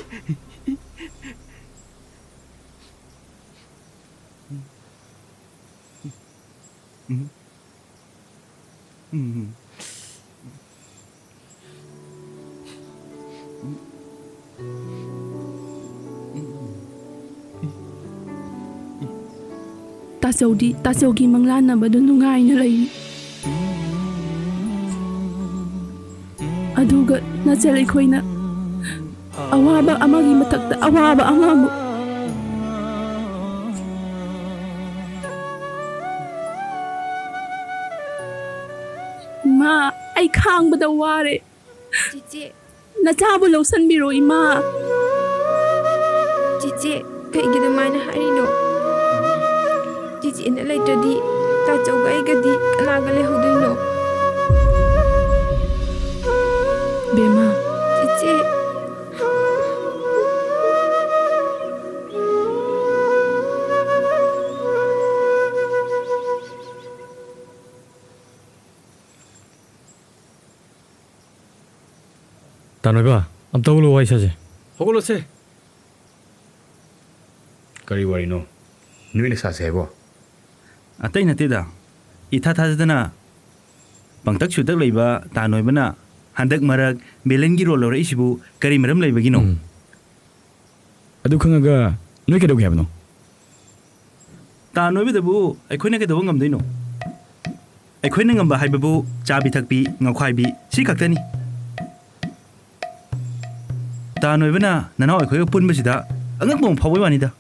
ꯇꯥꯆꯧꯗꯤ ꯇꯥꯆꯧꯒꯤ ꯃꯪꯂꯥꯟꯅꯕꯗꯨ ꯅꯨꯡꯉꯥꯏꯅ ꯂꯩꯔꯤ꯫ ꯑꯗꯨꯒ ꯅꯆꯜ ꯑꯩꯈꯣꯏꯅ ꯑꯋꯥꯕ ꯑꯃꯒꯤ ꯃꯊꯛꯇ ꯑꯋꯥꯕ ꯑꯃꯃꯨꯛ꯫ ꯏꯃꯥ, ꯑꯩ ꯈꯥꯡꯕꯗ ꯋꯥꯔꯦ꯫ ꯆꯤꯆꯦ꯫ ꯅꯆꯥꯕꯨ ꯂꯧꯁꯟꯕꯤꯔꯣ, ꯏꯃꯥ꯫ ꯆꯤꯆꯦ, ꯀꯩꯒꯤ ꯑꯗꯨꯃꯥꯏꯅ ꯍꯥꯏꯔꯤꯅꯣ? ꯆꯤꯆꯦꯅ ꯂꯩꯇ꯭ꯔꯗꯤ ꯑꯩꯒꯗꯤ ꯀꯅꯥꯒ ꯂꯩꯍꯧꯗꯣꯏꯅꯣ? ꯕꯦꯝꯃ, ꯏꯆꯦ꯫ ꯇꯥꯅꯣꯏꯕ, ꯑꯝꯇ ꯍꯧꯒꯠꯂꯣ, ꯋꯥꯔꯤ ꯁꯥꯁꯦ꯫ ꯍꯧꯒꯠꯂꯣꯁꯦ꯫ ꯀꯔꯤ ꯋꯥꯔꯤꯅꯣ ꯅꯣꯏꯅ ꯁꯥꯁꯦ ꯍꯥꯏꯕꯣ? ꯑꯇꯩ ꯅꯠꯇꯦꯗ, ꯏꯊꯥ ꯊꯥꯖꯗꯅ ꯄꯪꯇꯛ ꯁꯨꯇꯛ ꯂꯩꯕ ꯇꯥꯅꯣꯏꯕꯅ ꯍꯟꯗꯛ ꯃꯔꯛ ꯚꯤꯂꯦꯟꯒꯤ ꯔꯣꯜ ꯂꯧꯔꯛꯏꯁꯤꯕꯨ ꯀꯔꯤ ꯃꯔꯝ ꯂꯩꯕꯒꯤꯅꯣ? ꯎꯝ꯫ ꯑꯗꯨ ꯈꯪꯉꯒ ꯅꯣꯏ ꯀꯩꯗꯧꯒꯦ ꯍꯥꯏꯕꯅꯣ? ꯇꯥꯅꯣꯏꯕꯗꯕꯨ ꯑꯩꯈꯣꯏꯅ ꯀꯩꯗꯧꯕ ꯉꯝꯗꯣꯏꯅꯣ? ꯑꯩꯈꯣꯏꯅ ꯉꯝꯕ ꯍꯥꯏꯕꯕꯨ ꯆꯥꯕꯤ ꯊꯛꯄꯤ, ꯉꯥꯎꯈꯥꯏꯕꯤ, ꯁꯤ ꯈꯛꯇꯅꯤ꯫ ꯇꯥꯅꯣꯏꯕꯅ ꯅꯅꯥꯎ ꯑꯩꯈꯣꯏꯒ ꯄꯨꯟꯕꯁꯤꯗ ꯑꯉꯛꯄ ꯑꯃ ꯐꯥꯎꯕꯩ ꯋꯥꯅꯤꯗ꯫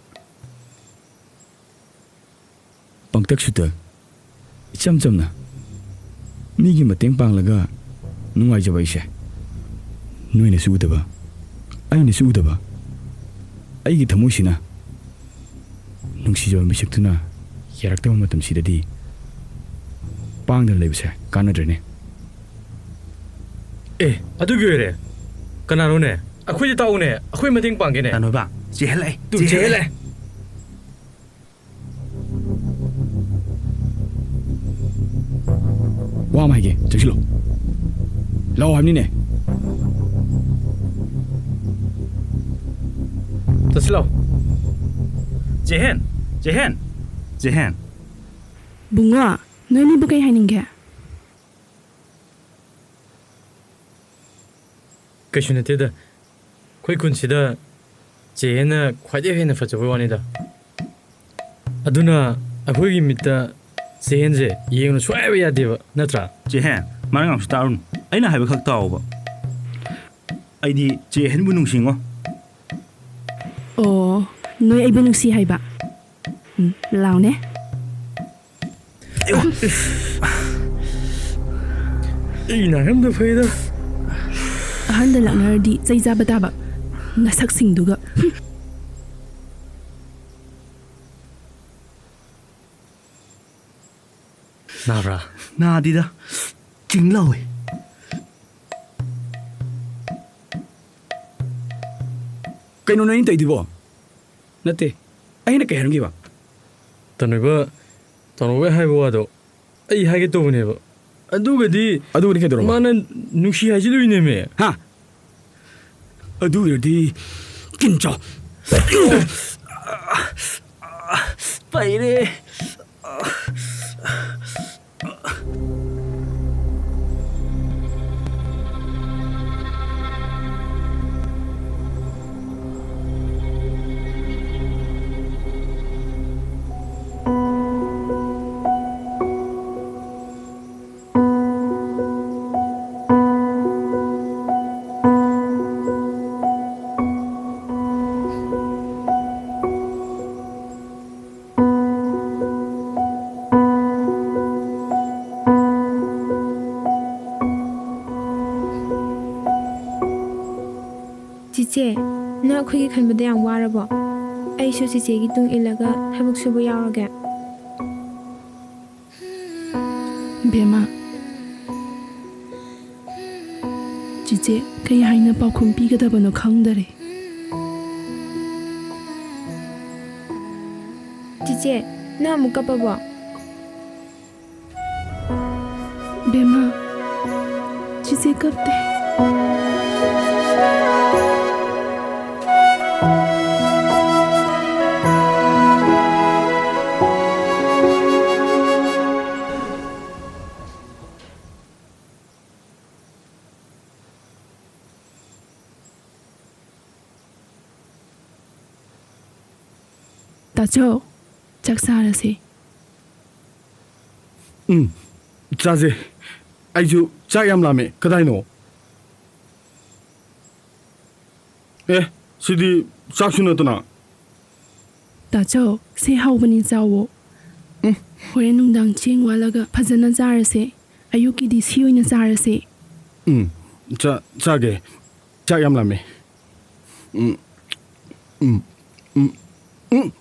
ꯄꯪꯇꯛ ꯁꯨꯇꯛ, ꯏꯆꯝ ꯆꯝꯅ ꯃꯤꯒꯤ ꯃꯇꯦꯡ ꯄꯥꯡꯂꯒ ꯅꯨꯡꯉꯥꯏꯖꯕ ꯑꯩꯁꯦ ꯅꯣꯏꯅꯁꯨ ꯎꯗꯕ, ꯑꯩꯅꯁꯨ ꯎꯗꯕ, ꯑꯩꯒꯤ ꯊꯃꯣꯏꯁꯤꯅ ꯅꯨꯡꯁꯤꯖꯕ ꯃꯤꯁꯛꯇꯨꯅ ꯌꯥꯔꯛꯇꯕ ꯃꯇꯝꯁꯤꯗꯗꯤ ꯄꯥꯡꯗꯅ ꯂꯩꯕꯁꯦ ꯀꯥꯟꯅꯗ꯭ꯔꯦꯅꯦ꯫ ꯑꯦ, ꯑꯗꯨꯒꯤ ꯑꯣꯏꯔꯦ꯫ ꯀꯅꯥꯅꯣꯅꯦ? ꯑꯩꯈꯣꯏꯗ ꯇꯥꯛꯎꯅꯦ, ꯑꯩꯈꯣꯏ ꯃꯇꯦꯡ ꯄꯥꯡꯒꯦꯅꯦ꯫ ꯇꯥꯅꯣꯏꯕ, ꯆꯦꯍꯦꯜꯂꯛꯑꯦ, ꯇꯨ, ꯆꯦꯍꯦꯜꯂꯛꯑꯦ꯫ ꯆꯦꯍꯦꯜꯂꯛꯑꯦ꯫ ꯋꯥ ꯑꯃ ꯍꯥꯏꯒꯦ, ꯆꯪꯁꯤꯜꯂꯣ꯫ ꯂꯥꯛꯑꯣ ꯍꯥꯏꯕꯅꯤꯅꯦ꯫ ꯆꯠꯁꯤꯜꯂꯣ꯫ ꯖꯦꯍꯦꯟ, ꯖꯦꯍꯦꯟ, ꯖꯦꯍꯦꯟ꯫ ꯕꯨꯡꯉꯣ, ꯅꯣꯏꯅꯤꯕꯨ ꯀꯩ ꯍꯥꯏꯅꯤꯡꯒꯦ? ꯀꯩꯁꯨ ꯅꯠꯇꯦꯗ꯫ ꯑꯩꯈꯣꯏ ꯈꯨꯟꯁꯤꯗ ꯆꯦꯍꯦꯟꯅ ꯈ꯭ꯋꯥꯏꯗꯒꯤ ꯍꯦꯟꯅ ꯐꯖꯕ ꯋꯥꯅꯤꯗ꯫ ꯑꯗꯨꯅ ꯑꯩꯈꯣꯏꯒꯤ ꯃꯤꯠꯇ ꯆꯦꯍꯦꯟꯁꯦ ꯌꯦꯡꯅ ꯁꯨꯡꯌꯥ ꯌꯥꯗꯦꯕ, ꯅꯠꯇ꯭ꯔꯥ? ꯆꯦꯍꯦꯟ, ꯃꯥꯅ ꯉꯥꯡꯕꯁꯨ ꯇꯥꯔꯨꯅꯨ꯫ ꯑꯩꯅ ꯍꯥꯏꯕ ꯈꯛ ꯇꯥꯎꯑꯣꯕ꯫ ꯑꯩꯗꯤ ꯆꯦꯍꯦꯟꯕꯨ ꯅꯨꯡꯁꯤꯉꯣ꯫ ꯑꯣ, ꯅꯣꯏ ꯑꯩꯕꯨ ꯅꯨꯡꯁꯤ ꯍꯥꯏꯕ? ꯎꯝ, ꯂꯥꯎꯅꯦ꯫ ꯑꯩ ꯅꯥꯔꯝꯗ ꯐꯩꯗ꯫ ꯑꯍꯟꯗ ꯂꯥꯛꯅꯔꯗꯤ ꯆꯩ ꯆꯥꯕ ꯇꯥꯕ꯫ ꯅꯁꯛꯁꯤꯡꯗꯨꯒ꯫ ꯍꯨꯝ꯫ ꯅꯥꯕ꯭ꯔꯥ? ꯅꯥꯗꯤꯗ꯫ ꯆꯤꯡ ꯂꯥꯎꯋꯦ꯫ ꯀꯩꯅꯣ ꯅꯪ ꯇꯧꯔꯤꯗꯨꯕꯣ? ꯅꯠꯇꯦ, ꯑꯩꯅ ꯀꯩ ꯍꯥꯏꯔꯝꯈꯤꯕ? ꯇꯅꯨꯕ, ꯇꯅꯨꯕ ꯍꯥꯏꯕ ꯋꯥꯗꯣ ꯑꯩ ꯍꯥꯏꯒꯦ ꯇꯧꯕꯅꯦꯕ꯫ ꯑꯗꯨꯒꯗꯤ ꯑꯗꯨꯒꯗꯤ ꯀꯩꯗꯧꯔꯕ? ꯃꯥꯅ ꯅꯨꯡꯁꯤ ꯍꯥꯏꯖꯤꯜꯂꯨꯏꯅꯦꯃꯦ꯫ ꯍꯥ? ꯑꯗꯨ ꯑꯣꯏꯔꯗꯤ ꯀꯤꯟ ꯆꯥꯎ꯫ ꯄꯩꯔꯦ꯫ ꯆꯤꯆꯦ, ꯅꯪ ꯑꯩꯈꯣꯏꯒꯤ ꯈꯟꯕꯗ ꯌꯥꯝ ꯋꯥꯔꯕꯣ? ꯑꯩꯁꯨ ꯆꯤꯆꯦꯒꯤ ꯇꯨꯡ ꯏꯜꯂꯒ ꯊꯕꯛ ꯁꯨꯕ ꯌꯥꯎꯔꯒꯦ꯫ ꯕꯦꯝꯃ, ꯆꯤꯆꯦ ꯀꯩ ꯍꯥꯏꯅ ꯄꯥꯎꯈꯨꯝ ꯄꯤꯒꯗꯕꯅꯣ ꯈꯪꯗꯔꯦ꯫ ꯆꯤꯆꯦ, ꯅꯪ ꯑꯃꯨꯛ ꯀꯞꯄꯕꯣ? ꯕꯦꯝꯃ, ꯆꯤꯆꯦ ꯀꯞꯇꯦ꯫ ꯇꯥꯆꯧ, ꯆꯥꯛ ꯆꯥꯔꯁꯦ꯫ ꯎꯝ, ꯆꯥꯁꯦ꯫ ꯑꯩꯁꯨ ꯆꯥꯛ ꯌꯥꯝ ꯂꯥꯝꯃꯦ꯫ ꯀꯗꯥꯏꯅꯣ? ꯑꯦ, ꯁꯤꯗꯤ ꯆꯥꯛꯁꯨ ꯅꯠꯇꯅ꯫ ꯇꯥꯆꯧ, ꯁꯤ ꯍꯥꯎꯕꯅꯤ, ꯆꯥꯎꯋꯣ꯫ ꯎꯝ꯫ ꯍꯣꯔꯦꯟ ꯅꯨꯡꯗꯥꯡ ꯆꯦꯡ ꯋꯥꯠꯂꯒ ꯐꯖꯅ ꯆꯥꯔꯁꯦ꯫ ꯑꯌꯨꯛꯀꯤꯗꯤ ꯁꯤ ꯑꯣꯏꯅ ꯆꯥꯔꯁꯦ꯫ ꯎꯝ, ꯆꯥ-, ꯆꯥꯒꯦ꯫ ꯆꯥꯛ ꯌꯥꯝ ꯂꯥꯝꯃꯦ꯫ ꯎꯝ, ꯎꯝ, ꯎꯝ, ꯎꯝ꯫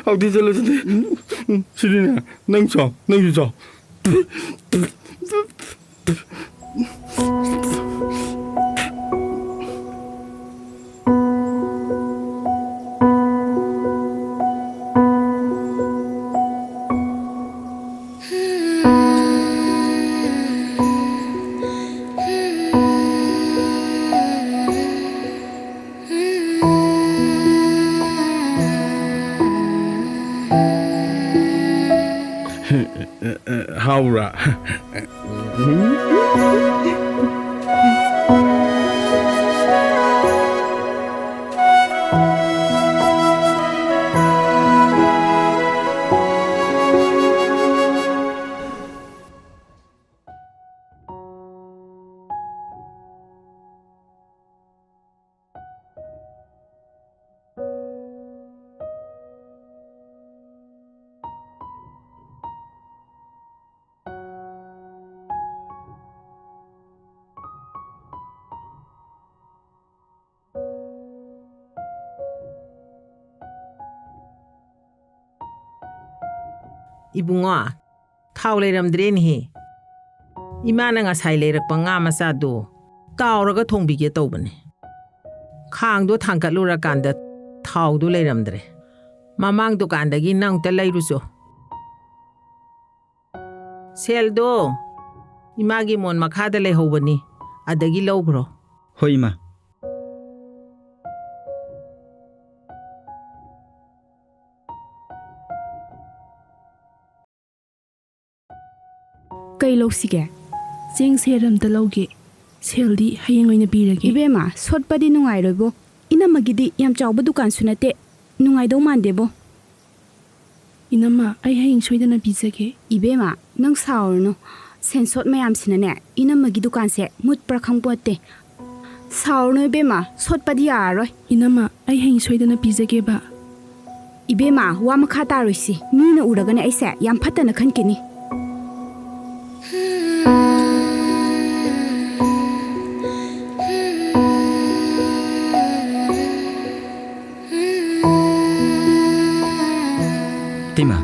ꯍꯥꯎꯗꯤ ꯆꯠꯂꯁꯤꯗꯤ꯫ ꯎꯝ, ꯁꯤꯗꯤꯅꯦ, ꯅꯪ ꯆꯥꯎ, ꯅꯪꯁꯨ ꯆꯥꯎ꯫ ꯍꯥꯎꯕ꯭ꯔꯥ? ꯏꯕꯨꯡꯉꯣ, ꯊꯥꯎ ꯂꯩꯔꯝꯗ꯭ꯔꯦꯅꯦꯍꯦ꯫ ꯏꯃꯥꯅ ꯉꯁꯥꯏ ꯂꯩꯔꯛꯄ ꯉꯥ ꯃꯆꯥꯗꯣ ꯇꯥꯎꯔꯒ ꯊꯣꯡꯕꯤꯒꯦ ꯇꯧꯕꯅꯦ꯫ ꯈꯥꯡꯗꯣ ꯊꯥꯡꯒꯠꯂꯨꯔꯀꯥꯟꯗ ꯊꯥꯎꯗꯣ ꯂꯩꯔꯝꯗ꯭ꯔꯦ꯫ ꯃꯃꯥꯡ ꯗꯨꯀꯥꯟꯗꯒꯤ ꯅꯪ ꯑꯝꯇ ꯂꯩꯔꯨꯆꯣ꯫ ꯁꯦꯜꯗꯣ ꯏꯃꯥꯒꯤ ꯃꯣꯟ ꯃꯈꯥꯗ ꯂꯩꯍꯧꯕꯅꯤ, ꯑꯗꯒꯤ ꯂꯧꯈ꯭ꯔꯣ꯫ ꯍꯣꯏ, ꯏꯃꯥ꯫ ꯀꯩ ꯂꯧꯁꯤꯒꯦ? ꯆꯦꯡ ꯁꯦꯔ ꯑꯝꯇ ꯂꯧꯒꯦ꯫ ꯁꯦꯜꯗꯤ ꯍꯌꯦꯡ ꯑꯣꯏꯅ ꯄꯤꯔꯒꯦ꯫ ꯏꯕꯦꯝꯃ, ꯁꯣꯠꯄꯗꯤ ꯅꯨꯡꯉꯥꯏꯔꯣꯏꯕꯣ꯫ ꯏꯅꯝꯃꯒꯤꯗꯤ ꯌꯥꯝ ꯆꯥꯎꯕ ꯗꯨꯀꯥꯟꯁꯨ ꯅꯠꯇꯦ꯫ ꯅꯨꯡꯉꯥꯏꯗꯧ ꯃꯥꯟꯗꯦꯕꯣ꯫ ꯏꯅꯝꯃ, ꯑꯩ ꯍꯌꯦꯡ ꯁꯣꯏꯗꯅ ꯄꯤꯖꯒꯦ꯫ ꯏꯕꯦꯝꯃ, ꯅꯪ ꯁꯥꯎꯔꯅꯨ꯫ ꯁꯦꯟꯁꯣꯠ ꯃꯌꯥꯝꯁꯤꯅꯅꯦ, ꯏꯅꯝꯃꯒꯤ ꯗꯨꯀꯥꯟꯁꯦ ꯃꯨꯠꯄ꯭ꯔꯥ ꯈꯪꯄꯣꯠꯇꯦ꯫ ꯁꯥꯎꯔꯅꯨ ꯏꯕꯦꯝꯃ, ꯁꯣꯠꯄꯗꯤ ꯌꯥꯔꯔꯣꯏ꯫ ꯏꯅꯝꯃ, ꯑꯩ ꯍꯌꯦꯡ ꯁꯣꯏꯗꯅ ꯄꯤꯖꯒꯦꯕ꯫ ꯏꯕꯦꯝꯃ, ꯋꯥ ꯃꯈꯥ ꯇꯥꯔꯣꯏꯁꯤ꯫ ꯃꯤꯅ ꯎꯔꯒꯅꯦ ꯑꯩꯁꯦ ꯌꯥꯝ ꯐꯠꯇꯅ ꯈꯟꯈꯤꯅꯤ꯫ ꯏꯇꯩꯃ,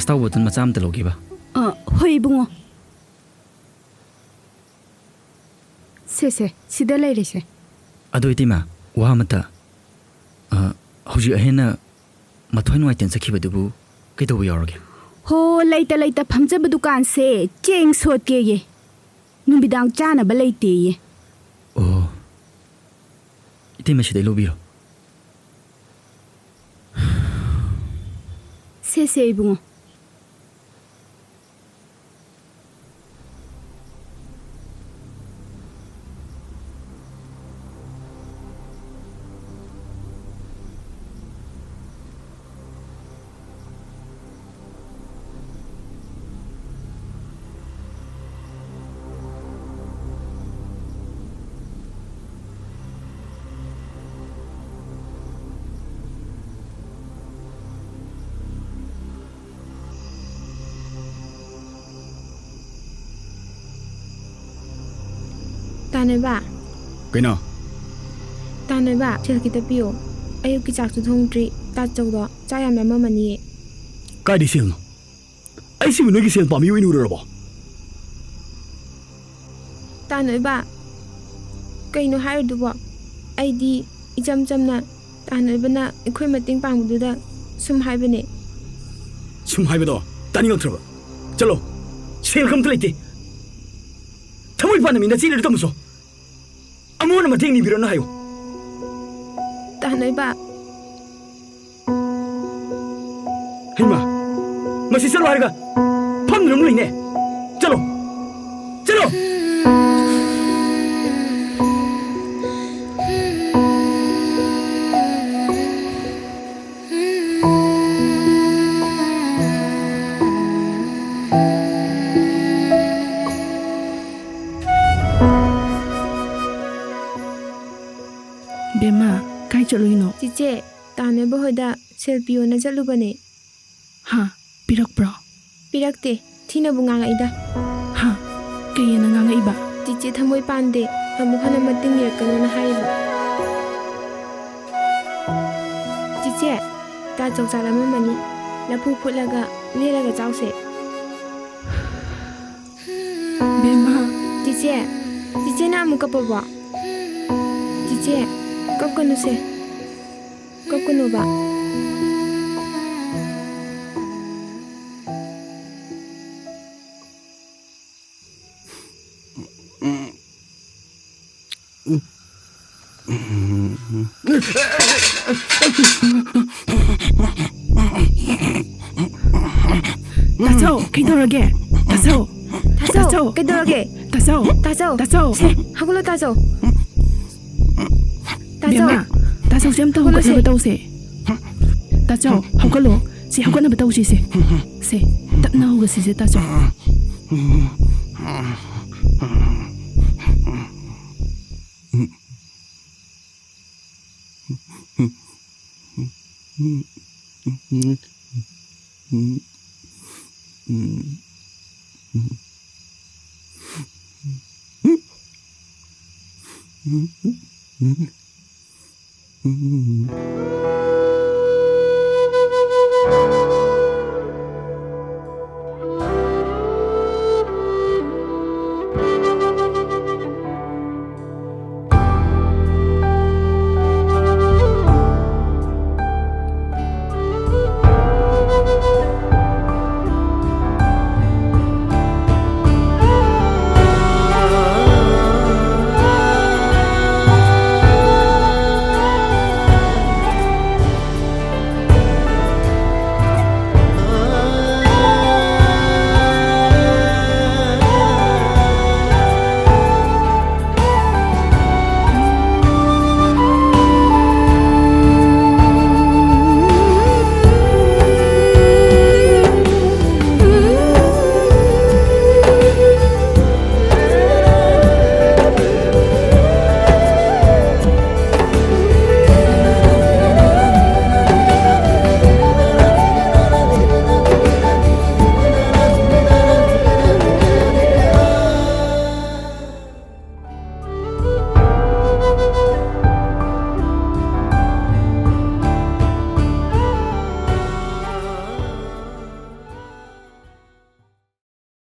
ꯑꯇꯥꯎ ꯕꯣꯇꯜ ꯃꯆꯥ ꯑꯃꯇ ꯂꯧꯒꯦꯕ꯫ ꯑ, ꯍꯣꯏ, ꯏꯕꯨꯡꯉꯣ꯫ ꯁꯦ, ꯁꯦ, ꯁꯤꯗ ꯂꯩꯔꯦꯁꯦ꯫ ꯑꯗꯣ ꯏꯇꯩꯃ, ꯋꯥ ꯑꯃꯇ, ꯑ, ꯍꯧꯖꯤꯛ ꯑꯍꯦꯟꯅ ꯃꯊ꯭ꯋꯥꯏ ꯅꯨꯡꯉꯥꯏꯇꯅ ꯆꯠꯈꯤꯕꯗꯨꯕꯨ ꯀꯩꯗꯧꯕ ꯌꯥꯎꯔꯒꯦ? ꯍꯣ, ꯂꯩꯇ ꯂꯩꯇ ꯐꯝꯖꯕ ꯗꯨꯀꯥꯟꯁꯦ ꯆꯦꯡ ꯁꯣꯠꯀꯦꯌꯦ꯫ ꯅꯨꯃꯤꯗꯥꯡ ꯆꯥꯅꯕ ꯂꯩꯇꯦꯌꯦ꯫ ꯑꯣ, ꯏꯇꯩꯃ, ꯁꯤꯗꯩ ꯂꯧꯕꯤꯔꯣ꯫ ꯁꯦ, ꯁꯦ, ꯏꯕꯨꯡꯉꯣ꯫ ꯇꯥꯅꯣꯏꯕ꯫ ꯀꯩꯅꯣ? ꯇꯥꯅꯣꯏꯕ, ꯁꯦꯜ ꯈꯤꯇ ꯄꯤꯌꯣ꯫ ꯑꯌꯨꯛꯀꯤ ꯆꯥꯛꯁꯨ ꯊꯣꯡꯗ꯭ꯔꯤ, ꯇꯥꯆꯧꯗꯣ ꯆꯥꯛ ꯌꯥꯝ ꯂꯥꯝꯃꯝꯃꯅꯤꯌꯦ꯫ ꯀꯥꯏꯗꯩ ꯁꯦꯜꯅꯣ? ꯑꯩꯁꯤꯕꯨ ꯅꯣꯏꯒꯤ ꯁꯦꯜ ꯄꯥꯝꯃꯤ ꯑꯣꯏꯅ ꯎꯔꯨꯔꯕꯣ? ꯇꯥꯅꯣꯏꯕ, ꯀꯩꯅꯣ ꯍꯥꯏꯔꯤꯗꯨꯕꯣ? ꯑꯩꯗꯤ ꯏꯆꯝ ꯆꯝꯅ ꯇꯥꯅꯣꯏꯕꯅ ꯑꯩꯈꯣꯏ ꯃꯇꯦꯡ ꯄꯥꯡꯕꯗꯨꯗ ꯁꯨꯝ ꯍꯥꯏꯕꯅꯦ꯫ ꯁꯨꯝ ꯍꯥꯏꯕꯗꯣ ꯇꯥꯅꯤꯡꯉꯛꯇ꯭ꯔꯕ? ꯆꯠꯂꯣ, ꯁꯦꯜꯒ ꯑꯝꯇ ꯂꯩꯇꯦ꯫ ꯊꯃꯣꯏ ꯄꯥꯟꯗ ꯃꯤ ꯅꯆꯦ ꯂꯩꯔ ꯇꯝꯃꯨꯆꯣ꯫ ꯑꯃꯨꯛ ꯍꯟꯅ ꯃꯇꯦꯡ ꯅꯤꯕꯤꯔꯣꯅ ꯍꯥꯏꯌꯨ꯫ ꯇꯥꯅꯣꯏꯕ꯫ ꯍꯩꯃꯥ, ꯃꯁꯤ ꯆꯠꯂꯣ ꯍꯥꯏꯔꯒ ꯐꯝꯗꯨꯅ ꯑꯗꯨꯝ ꯂꯩꯅꯦ꯫ ꯆꯠꯂꯣ, ꯆꯠꯂꯣ꯫ ꯕꯦꯝꯃ, ꯀꯥꯏ ꯆꯠꯂꯨꯏꯅꯣ? ꯆꯤꯆꯦ, ꯇꯥꯅꯣꯏꯕ ꯍꯣꯏꯗ ꯁꯦꯜ ꯄꯤꯌꯣꯅ ꯆꯠꯂꯨꯕꯅꯦ꯫ ꯍꯥ? ꯄꯤꯔꯛꯄ꯭ꯔꯣ? ꯄꯤꯔꯛꯇꯦ꯫ ꯊꯤꯅꯕꯨ ꯉꯥꯡꯉꯛꯏꯗ꯫ ꯍꯥ? ꯀꯩꯑꯅ ꯉꯥꯡꯉꯛꯏꯕ? ꯆꯤꯆꯦ ꯊꯃꯣꯏ ꯄꯥꯟꯗꯦ꯫ ꯑꯃꯨꯛ ꯍꯟꯅ ꯃꯇꯦꯡ ꯅꯤꯔꯛꯀꯅꯣꯅ ꯍꯥꯏꯔꯤꯕ꯫ ꯆꯤꯆꯦ, ꯇꯥꯆꯧ ꯆꯥꯛ ꯂꯥꯝꯃꯝꯃꯅꯤ꯫ ꯂꯐꯨ ꯐꯨꯠꯂꯒ ꯂꯦꯜꯂꯒ ꯆꯥꯎꯁꯦ꯫ ꯕꯦꯝꯃ꯫ ꯆꯤꯆꯦ, ꯆꯤꯆꯦꯅ ꯑꯃꯨꯛ ꯀꯞꯄꯕꯣ? ꯆꯤꯆꯦ, ꯀꯞꯀꯅꯨꯁꯦ꯫ ꯀꯞꯀꯅꯨꯕ꯫ ꯇꯥꯆꯧ, ꯀꯩꯗꯧꯔꯒꯦ? ꯇꯥꯆꯧ꯫ ꯇꯥꯆꯧ, ꯇꯥꯆꯧ꯫ ꯀꯩꯗꯧꯔꯒꯦ? ꯇꯥꯆꯧ꯫ ꯇꯥꯆꯧ꯫ ꯇꯥꯆꯧ꯫ ꯁꯦ, ꯍꯧꯒꯠꯂꯣ, ꯇꯥꯆꯧ꯫ ꯇꯥꯆꯧ꯫ ꯕꯦꯝꯃ, ꯇꯥꯆꯧꯁꯦ ꯑꯝꯇ ꯍꯧꯒꯠꯂꯣꯁꯦ꯫ ꯍꯧꯒꯠꯅꯕ ꯇꯧꯁꯦ꯫ ꯇꯥꯆꯧ, ꯍꯧꯒꯠꯂꯣ꯫ ꯁꯤ ꯍꯧꯒꯠꯅꯕ ꯇꯧꯁꯤꯁꯦ꯫ ꯁꯦ, ꯇꯞꯅ ꯍꯧꯒꯠꯁꯤꯁꯦ, ꯇꯥꯆꯧ꯫